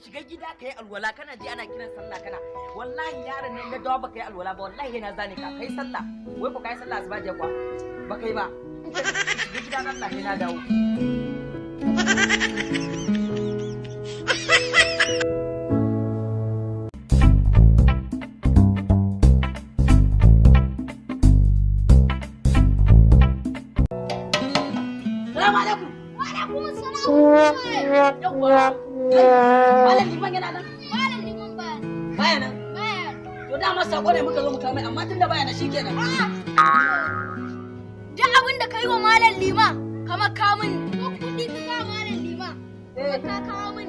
Shiga gida ka yi alwala, kana ji ana kiran sallah kana wallahi yaron nan na dawo baka yi alwala ba, wallahi yana zane ka. Kai sallah, wai ko kai sallah asuba je kwa ba kai ba. Shiga gida nan, Allah na dawo. Salamu alaikum. Wa alaikum salam. Yawwa. Malam Liman yana nan? Malam Liman baya. Baya nan. Baya. To dama sako ne muka zo mu kawo mai, amma tunda baya nan shikenan. Duk abin da ka yi wa Malam Liman kamar ka min. Ko kuɗi ka ba Malam Liman. Eh. Ka kawo min.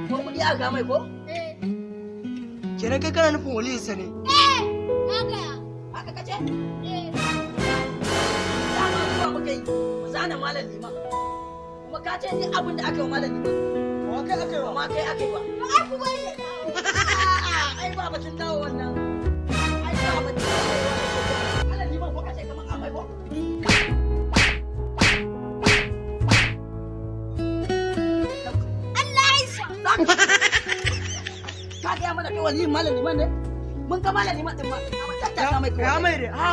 Ko kuɗi aka kawo mai ko? Eh. Kenan kai kana nufin waliyinsa ne? Eh. Na gaya. Haka kace? Eh. Dama zuwa muka yi mu zana Malam Liman. Kuma ka ce ni abin da aka yi wa Malam Liman. Wa kai aka yi wa? Amma kai aka yi wa. To ai ku bari ya dawo. A'a, ai ba batun dawo wannan. Ai ba batun dawo wannan. Malam Liman ko kace kamar amai ko? Allah ya isa. Ka gaya mana kai waliyin Malam Liman ne? Mun ga Malam Liman din ma. Amma tattaka mai kawai. Ya mai dai, ha?